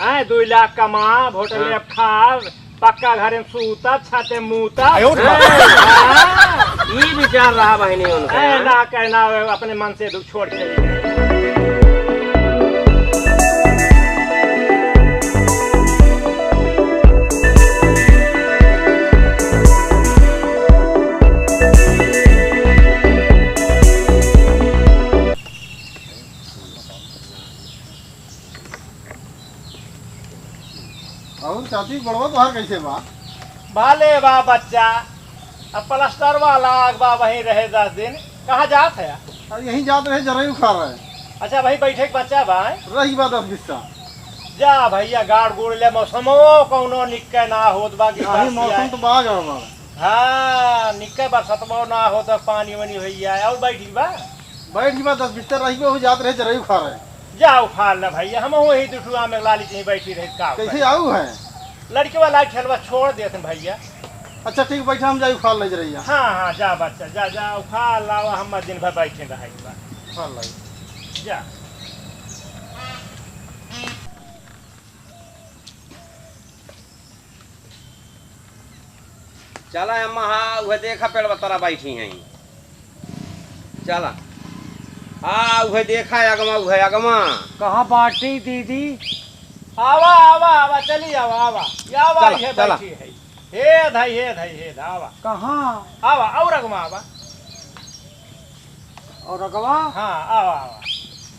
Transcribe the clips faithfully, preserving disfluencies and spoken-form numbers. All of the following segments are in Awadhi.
हैं, दुई लाख कमा, होटल हाँ। में अब खा, पक्का घर में सूता, छाते मूता। आयो रे बाप। हाँ। ई विचार रहा बहिनी उनका। ए, ना कहना, अपने मन से दुख छोड़ के। और चाची, गोड़वा तोहार कैसे बा? भले बा बच्चा, अब प्लास्टर वाला आग बा, वहीं रहे दस दिन। कहाँ जात है? अब यहीं जात रहे, जरई उखाड़ रहे। अच्छा भाई, बैठे के बच्चा बा, हैं? रही बा दस बिस्सा। जा भैया, गाड़ गुड़ ले, मौसमो कौनो निक्के ना होत बा कि अरे, बरसिया मौसम है। तो बा गड़बड़। हाँ, निक्के बरसतबो ना होत, पानी वानी होइया, और बैठी बा। बैठ के बा दस बिस्तर रही बा, हो जात रहे जरई उखाड़ रहे। जा उखाड़ ले भैया, हम वही दुठुआ में लाली कहीं बैठी रही का कैसे करे? आऊ है? लड़के वाला खेलवा छोड़ देत हैं भैया। अच्छा ठीक, बैठा, हम जाई उखाड़ ले जरैया। हाँ, हाँ, जा बच्चा, जा, जा, उखाड़ लावा, हम दिन भर बैठे रहे बा। उखाड़ लाई। जा। चला अम्मा, हाँ, उहे देखा पेड़वा तरा बैठी हैं। चला। हाँ, उहे देखा अगमा, उहे अगमा। कहाँ बाटी दीदी? आवा, आवा, आवा, चली आवा, आवा। या आवा, चला, ये चला। बैठी है। हे धाई, हे धाई, हे धा, आवा। कहाँ? आवा, और अगमा आवा। और अगवा? हाँ, आवा, आवा।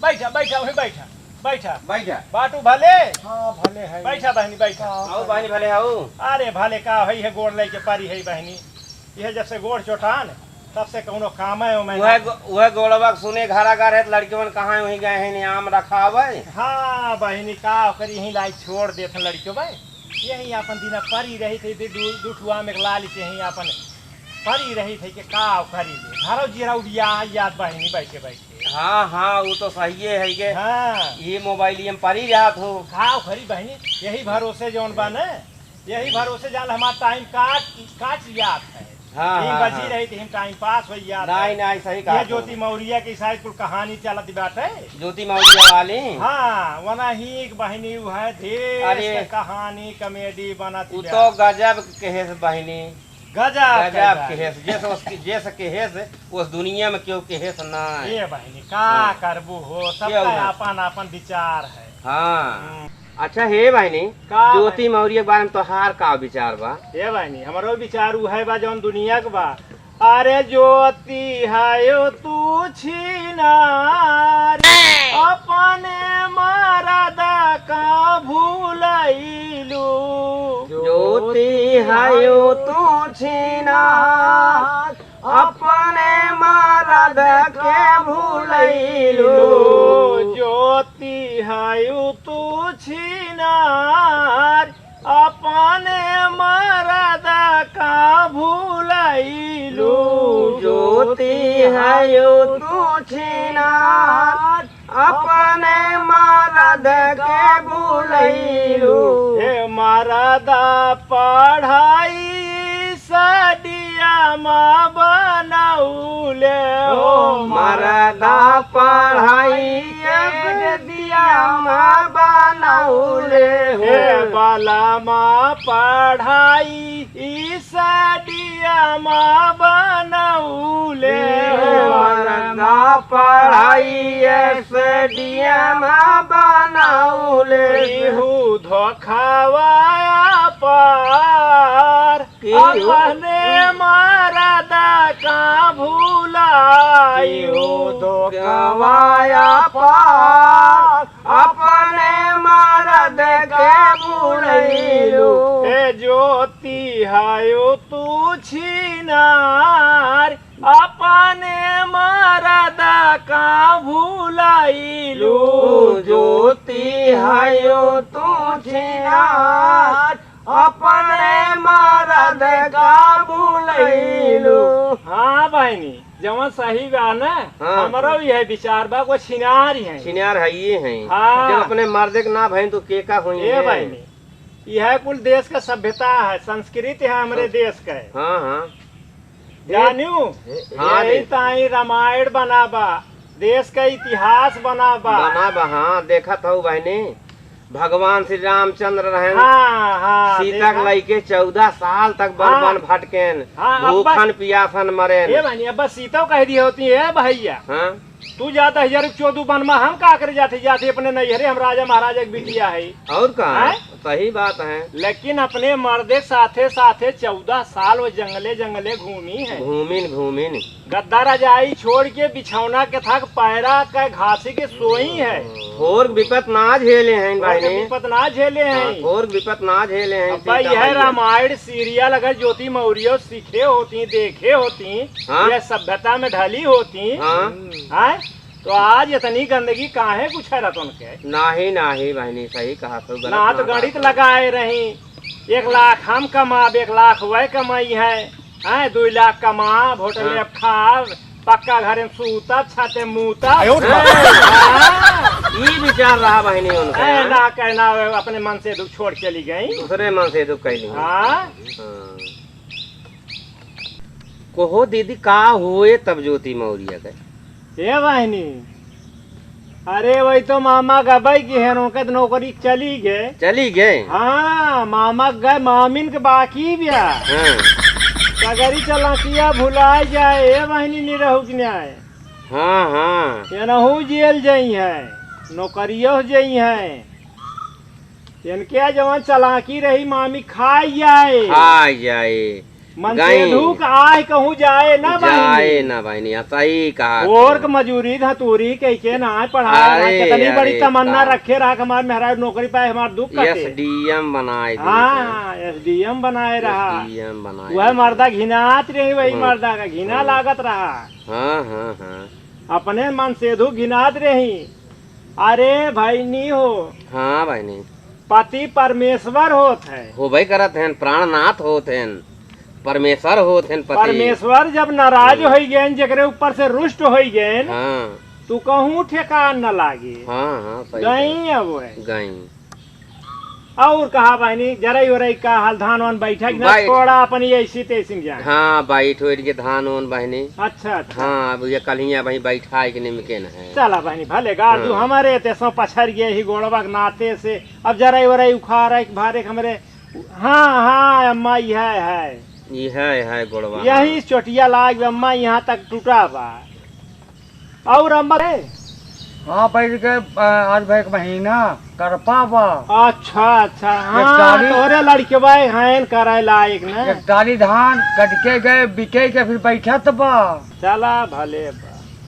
बैठा, बैठा, वहीं बैठा, बैठा। बैठा। बाटू भले? हाँ, भले है। बैठा बहनी, बैठा। हाँ, आओ बहनी, भले आओ। अरे भले का है, है गोड़ लेके परी है बहनी। यह जब से गोड़ चोटान, तब से कौनो काम है, ओ मैं वह ना गो-, वह गोड़वा के सुने घरा घर है, तो लड़कियन कहाँ वहीं गए हैं, आम रखावे। हाँ बहनी, का ओकर यहीं लाई छोड़ देत हैं लड़कियों भाई। यहीं अपन दिन परी रही थी, दू-, दू-, दुठुआ में लाल के यहीं अपन परी रही थी कि का करी ले। घरो जीरा उड़िया याद बहिनी बैठे बैठे। हाँ, हाँ, वो तो सही है के। हाँ। ये मोबाइल में परी जात हो। का करी बहिनी, यही भरोसे जौन बा न, यही भरोसे जान हमार टाइम काट, काट जात है। हाँ, यही हाँ, बजी हाँ। रही थी, हम टाइम पास हो जात नहीं, है। नहीं, सही कहा ये तू। ज्योति मौर्य की शायद कुल कहानी चलत बाटे। ज्योति मौर्य वाली? हाँ, वना ही एक बहिनी वो है, देश अरे। के कहानी कॉमेडी बनत वो बा। तो गजब के है बहिनी। गजब गजब कइला। केहेस, जैसे उसकी, जैसे केहेस, उस दुनिया में केहू केहेस ना है। ए बहिनी, का हाँ। करबू हो, केहू सबका ना। आपन, आपन विचार है। हाँ। हम्म। अच्छा हे बहिनी, का ज्योति बहिनी? मौर्य के बारे में तोहार का विचार बा? ए बहिनी, हमरो विचार उहे बा जौन दुनिया के बा। अरे ज्योति हयो तू छिनार, अपने मरद का भूलैलू। ज्योति हयो तू छिनार, अपने मरद के भूलैलू। ज्योति हयो तू छिनार, अपने मरद का भूलैलू। ज्योति हयो तू छिनार, अपने मरद के भूलैलू। हे मरदा पढ़ाई सडियामा बनौले हो। मरदा पढ़ाई सडियामा बनौले हो। हे बलमा पढ़ाई ई सडियामा बनौले हो। मरदा पढ़ाई ए सडियामा बनौले। इहू धोखावा पार, इहू अपने मरदा का भूलाई। इहू धोखावा पार, अपने मरद के भूलैलू। हे ज्योति हयो तू छिनार, अपने मरद का भूलैलू। ज्योति हयो तू छिनार, अपने मरद का भूलैलू। हाँ बहिनी, जवन सही बा ना, हाँ। हमरो यह विचार बा, को छिनार ही है। छिनार है ये है। हाँ। जब अपने मर्दे के ना भइन तो के का होई ए है? बहिनी, यह कुल देश का सभ्यता है, संस्कृति है हमरे हाँ। देश का है। हाँ, हाँ। जानियो, हाँ, यही दे। ताई रामायण बना बा, देश का इतिहास बना बा। बना बा, हाँ, देखत हऊ बहिनी। भगवान श्री रामचंद्र रहेन, हाँ, हाँ, सीता के देखा। लइके चौदह साल तक वन, हाँ। वन भटकेन, हाँ, अब बस। भूखन पियासन मरेन। ए बहनी, अब बस सीता कह दी होती है भैया। हाँ। तू जाता है यार चौदह वन में, हम का करे जाते, जाते अपने नैहरे, हम राजा महाराजा के बिटिया है। और का? हैं? सही बात है। लेकिन अपने मर्दे के साथे साथे चौदह साल वो जंगले जंगले घूमी है। घूमिन, घूमिन। गद्दा रजाई छोड़ के बिछौना के थक पैरा के घासी के सोई है। थोर विपत ना झेले हैं थोर के बहनी। विपत ना झेले हाँ, हैं। थोर विपत ना झेले हैं अब्बा, सीता यह मैया। रामायण सीरियल अगर ज्योति मौर्य सीखे होती, देखे होती, हाँ। यह सभ्यता में ढली होती, हाँ। हैं? तो आज इतनी गंदगी काहे गुछरत उनके? नाही, नाही बहनी, सही कहा तो, गलत ना तो ना गणित कहा तो। लगाए रही, एक लाख हम कमाब, एक लाख वह कमाई है, हैं, दुई लाख कमा, होटल हाँ। में खाब, पक्का घर में सूता, छाते मूता। आयो रे बाप। हाँ। ई विचार रहा बहनी उनके, ए, हाँ? ना कहना, अपने मन से दुख छोड़ चली गई। दूसरे मन से दुख कैली। हाँ। हाँ। कहो दीदी, का होए तब ज्योति मौर्य के? ए बहनी, अरे वही तो मामा गबई की है, उनके तो नौकरी चली गए। चली गए? हाँ, मामा गए, मामिन के बाकी भी है। हाँ। सगरी चलाकिया भुलाई जाए, ए बहनी निरहू की न्याय। हाँ, हाँ। एनहू जेल जई है, नौकरियो जई है। इनके जवन चलाकी रही, मामी खाई जाए। खाई जाए। मन से गई। धूक आए कहूँ जाए ना बहनी। जाए ना बहनी, हाँ, सही कहा और तू। के मजूरी धतूरी कह के ना पढ़ाए, अरे, ना कितनी अरे, बड़ी तमन्ना का। रखे रहा कि हमारे मेहरारू नौकरी पाए, हमारे दुख कटे। एसडीएम बनाए दी हाँ, एसडीएम बनाए रहा। एसडीएम बनाए वह दी। मर्दा घिनात रही, वही हाँ। मर्दा का घिना हाँ। लागत रहा। हाँ, हाँ, हाँ। अपने मन से धूक घिनात रही। अरे बहनी हो। हाँ बहनी। पति परमेश्वर होत है। होबे करत हैं, प्राणनाथ होत हैं, परमेश्वर होत हैं पति। परमेश्वर जब नाराज हम्म। होई गए, जेकरे ऊपर से रुष्ट होई गए, हाँ। तू कहूँ ठेकान न लागे। हाँ, हाँ, सही गई बात। अब है। गई। और कहा बहनी, जरई उरई का हाल, धान वान बैठा कि ना? बैठ। थोड़ा अपनी ऐसी तैसी में जाए। हाँ, बैठ उठ के धान वान बहनी। अच्छा, अच्छा। हाँ, अब ये कलिया बही बैठा है कि निमके न है। चला बहनी, भले गाड़ दू, हाँ। हमारे ते सो पछर गए ही गोड़वा के नाते से, अब जरई उरई उखाड़ है कि भारे के हमरे, हाँ, हाँ, अम्मा, यह है। यह है गोड़वा, यही हाँ। चोटिया लाग, अम्मा, यहाँ तक टूटा बा। और अम्मा रे? हाँ, बैठ के, अ, आज भाई एक महीना करपा बा। अच्छा, अच्छा, एक हाँ, टाली तोरे लड़के भाई हैं करे लायक ना। एक टाली धान कट के गए, बिके के फिर बैठत बा। चला भले बा।